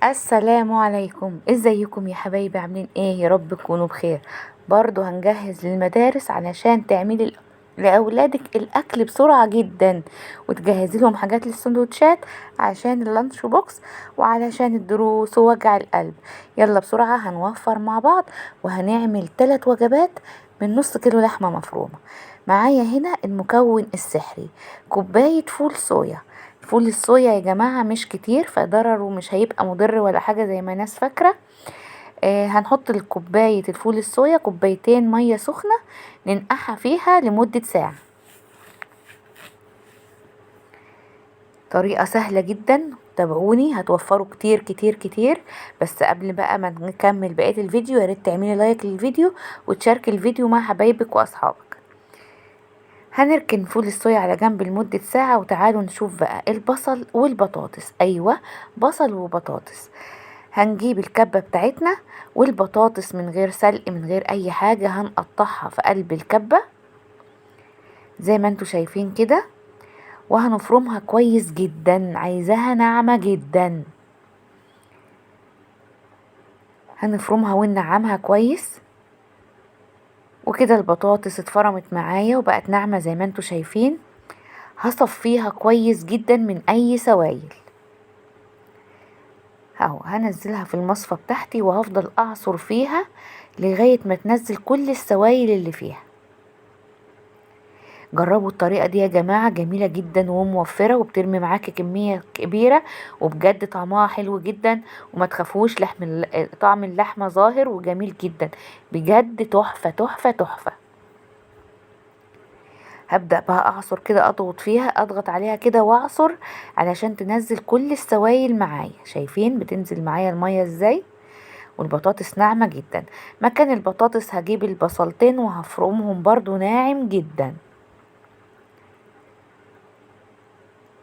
السلام عليكم، ازيكم يا حبايبي؟ عاملين ايه؟ يا رب تكونوا بخير. برضو هنجهز للمدارس علشان تعملي لاولادك الاكل بسرعة جدا، وتجهزي لهم حاجات للسندوتشات عشان ال lunch box وعلشان الدروس ووجع القلب. يلا بسرعة هنوفر مع بعض وهنعمل 3 وجبات من نص كيلو لحمه مفرومه. معايا هنا المكون السحري كوباية فول صويا. فول الصويا يا جماعة مش كتير فضرره مش هيبقى مضر ولا حاجة زي ما ناس فاكره. هنحط الكوباية الفول الصويا كوبايتين مية سخنة ننقعها فيها لمدة ساعة. طريقه سهلة جدا، تابعوني هتوفروا كتير كتير كتير. بس قبل بقى ما نكمل بقية الفيديو يا ريت تعملي لايك للفيديو وتشاركي الفيديو مع حبايبك واصحابك. هنركن فول الصويا على جنب لمدة ساعة، وتعالوا نشوف بقى البصل والبطاطس. أيوة بصل وبطاطس. هنجيب الكبة بتاعتنا والبطاطس من غير سلق من غير أي حاجة، هنقطعها في قلب الكبة زي ما انتوا شايفين كده، وهنفرمها كويس جدا، عايزاها ناعمة جدا. هنفرمها وننعمها كويس. وكده البطاطس اتفرمت معايا وبقت ناعمة زي ما انتوا شايفين. هصفيها كويس جدا من اي سوائل اهو. هنزلها في المصفى بتاعتي وهفضل اعصر فيها لغاية ما تنزل كل السوائل اللي فيها. جربوا الطريقة دي يا جماعة، جميلة جدا وموفرة وبترمي معاكي كمية كبيرة، وبجد طعمها حلو جدا، وما تخافوش طعم اللحمة ظاهر وجميل جدا، بجد تحفة تحفة تحفة. هبدأ بقى اعصر كده، اضغط فيها، اضغط عليها كده واعصر علشان تنزل كل السوائل معايا. شايفين بتنزل معايا المية ازاي؟ والبطاطس ناعمة جدا. مكان البطاطس هجيب البصلتين وهفرمهم برضو ناعم جدا،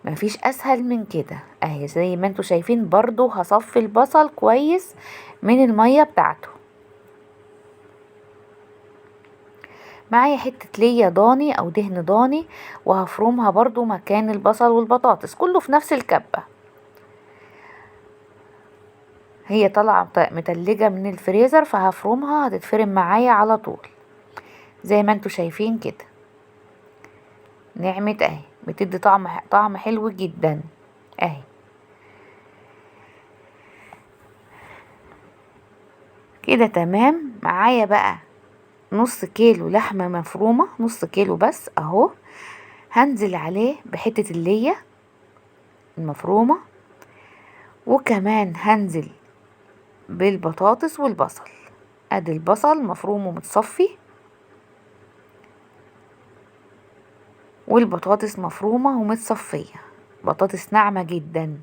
مفيش اسهل من كده. اهي زي ما انتوا شايفين برضو هصفي البصل كويس من المية بتاعته. معايا حتة ليا ضاني او دهن ضاني وهفرمها برضو مكان البصل والبطاطس، كله في نفس الكبة. هي طالعة متلجة من الفريزر فهفرمها هتتفرم معايا على طول زي ما انتوا شايفين كده. نعمة اهي، بتدي طعم حلو جدا اهي كده. تمام. معايا بقى نص كيلو لحمة مفرومة، نص كيلو بس اهو. هنزل عليه بحتة اللية المفرومة، وكمان هنزل بالبطاطس والبصل. ادي البصل مفروم ومتصفي، والبطاطس مفرومة ومتصفية، بطاطس ناعمة جدا.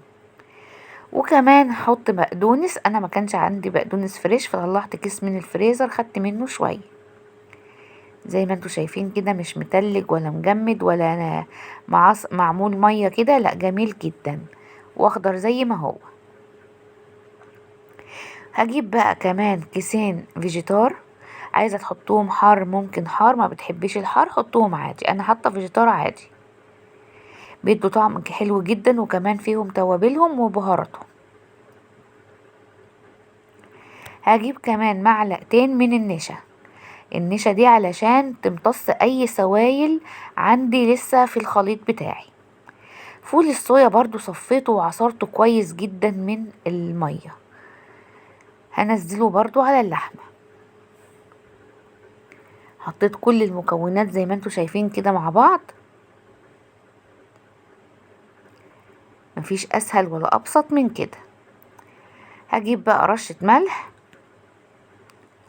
وكمان هحط بقدونس، انا ما كانش عندي بقدونس فريش فطلعت كيس من الفريزر خدت منه شوية. زي ما انتوا شايفين كده مش متلج ولا مجمد ولا انا معمول مية كده، لا جميل جدا واخضر زي ما هو. هجيب بقى كمان كيسين فيجيتار، عايزه تحطوهم حار ممكن حار، ما بتحبيش الحار حطوهم عادي، انا حاطه فيجيتار عادي، بيدوا طعم حلو جدا، وكمان فيهم توابلهم وبهاراتهم. هجيب كمان معلقتين من النشا، النشا دي علشان تمتص اي سوائل عندي لسه في الخليط بتاعي. فول الصويا برضو صفيته وعصرته كويس جدا من المية، هنزله برضو على اللحمة. حطيت كل المكونات زي ما انتوا شايفين كده مع بعض، مفيش اسهل ولا ابسط من كده. هجيب بقى رشة ملح،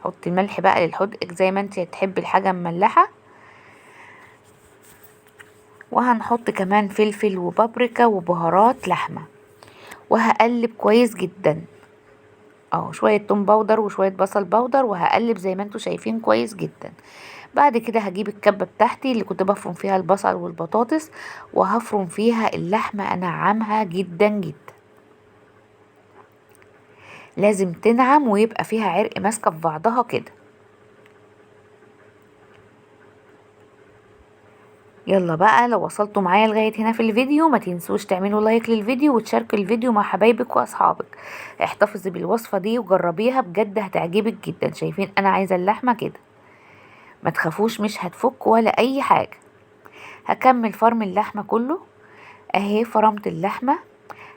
حطي الملح بقى للحدق زي ما انت تحبي الحاجة مملحة. وهنحط كمان فلفل وبابريكا وبهارات لحمة، وهقلب كويس جدا اهو، شوية توم powder وشوية بصل powder، وهقلب زي ما انتوا شايفين كويس جدا. بعد كده هجيب الكبة بتاعتي اللي كنت بفرم فيها البصل والبطاطس، وهفرم فيها اللحمة، انعمها جدا جدا، لازم تنعم ويبقى فيها عرق ماسكة في بعضها كده. يلا بقى، لو وصلتوا معايا لغاية هنا في الفيديو ما تنسوش تعملوا like للفيديو وتشاركوا الفيديو مع حبايبك واصحابك. احتفظي بالوصفة دي وجربيها بجد هتعجبك جدا. شايفين انا عايزة اللحمة كده، ما تخافوش مش هتفك ولا اي حاجة. هكمل فرم اللحمة كله اهي، فرمت اللحمة.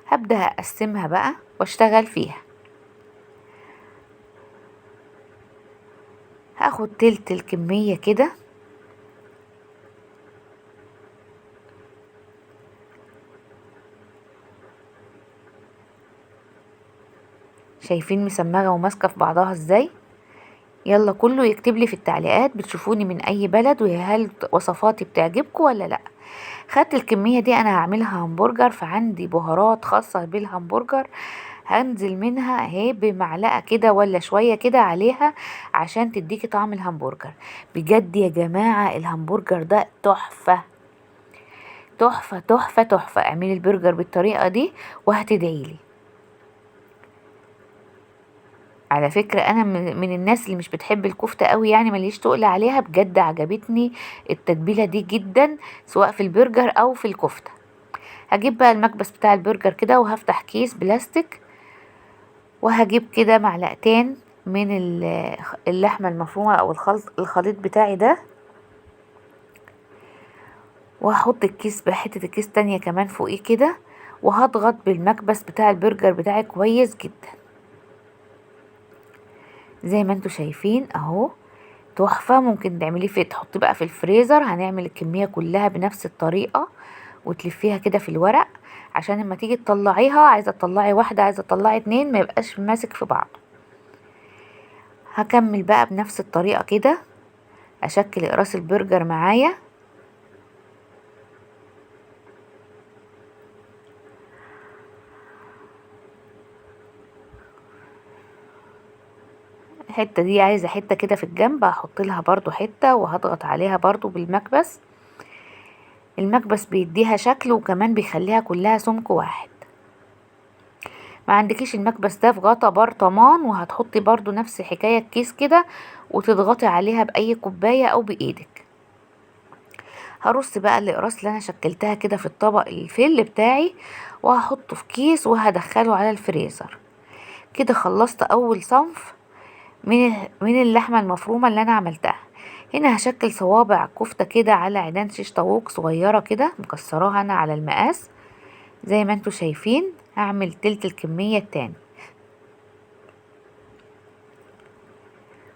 هبدأ اقسمها بقى واشتغل فيها. هاخد تلت الكمية كده، شايفين مسمغة وماسكة في بعضها ازاي. يلا كله يكتب لي في التعليقات بتشوفوني من اي بلد، وهل وصفاتي بتعجبكم ولا لا. خدت الكمية دي انا هعملها همبرجر، فعندي بهارات خاصة بالهمبرجر هنزل منها اهي بمعلقة كده ولا شوية كده عليها عشان تديكي طعم الهمبرجر. بجد يا جماعة الهمبرجر ده تحفة تحفة تحفة تحفة. اعملي البرجر بالطريقة دي وهتدعيلي. على فكرة انا من الناس اللي مش بتحب الكفتة قوي، يعني ماليش تقل عليها، بجد عجبتني التتبيلة دي جدا سواء في البرجر او في الكفتة. هجيب بقى المكبس بتاع البرجر كده وهفتح كيس بلاستيك، وهجيب كده معلقتين من اللحمة المفرومة او الخليط بتاعي ده، وهحط الكيس بحتة الكيس تانية كمان فوقيه كده، وهضغط بالمكبس بتاع البرجر بتاعي كويس جدا زي ما انتوا شايفين اهو. تحفة. ممكن تعمليه في، تحطيه بقى في الفريزر. هنعمل الكمية كلها بنفس الطريقة وتلفيها كده في الورق عشان لما تيجي تطلعيها، عايزة تطلعي واحدة عايزة تطلعي اتنين، ما يبقاش ماسك في بعض. هكمل بقى بنفس الطريقة كده، اشكل اقراص البرجر معايا. الحتة دي عايزة حتة كده في الجنب، هحط لها برضو حتة وهضغط عليها برضو بالمكبس. المكبس بيديها شكل وكمان بيخليها كلها سمك واحد. ما عندكيش المكبس ده في غطا برطمان، وهتحطي برضو نفس حكاية الكيس كده وتضغطي عليها بأي كوباية أو بإيدك. هرص بقى الأقراص اللي أنا شكلتها كده في الطبق الفل بتاعي، وهحطه في كيس وهدخله على الفريزر. كده خلصت أول صنف من اللحمة المفرومة اللي أنا عملتها. هنا هشكل صوابع كفتة كده على عيدان شيش طاووق صغيرة كده مكسراها أنا على المقاس زي ما انتوا شايفين. هعمل تلت الكمية التاني.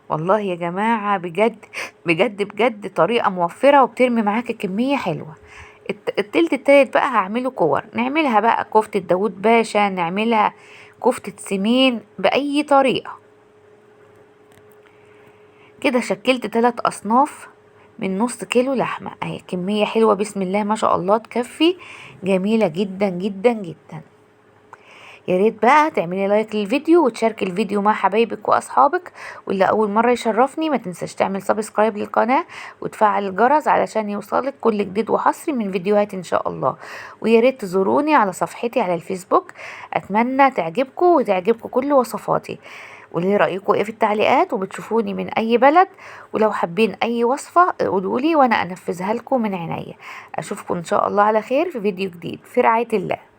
والله يا جماعة بجد بجد بجد طريقة موفرة وبترمي معاك كمية حلوة. التلت التالت بقى هعمله كور، نعملها بقى كفتة داوود باشا، نعملها كفتة سمين، بأي طريقة. كده شكلت 3 أصناف من نص كيلو لحمة، اهي كمية حلوة بسم الله ما شاء الله، تكفي، جميلة جدا جدا جدا. يا ريت بقى تعملي like للفيديو وتشاركي الفيديو مع حبايبك واصحابك، واللي اول مره يشرفني ما تنساش تعمل subscribe للقناه وتفعل الجرس علشان يوصلك كل جديد وحصري من فيديوهاتي ان شاء الله. ويا ريت تزوروني على صفحتي على الفيسبوك، اتمنى تعجبكم وتعجبكم كل وصفاتي. قولي رايكم ايه في التعليقات، وبتشوفوني من اي بلد، ولو حابين اي وصفه قولولي وانا انفذها لكم من عينيا. اشوفكم ان شاء الله على خير في فيديو جديد، في رعايه الله.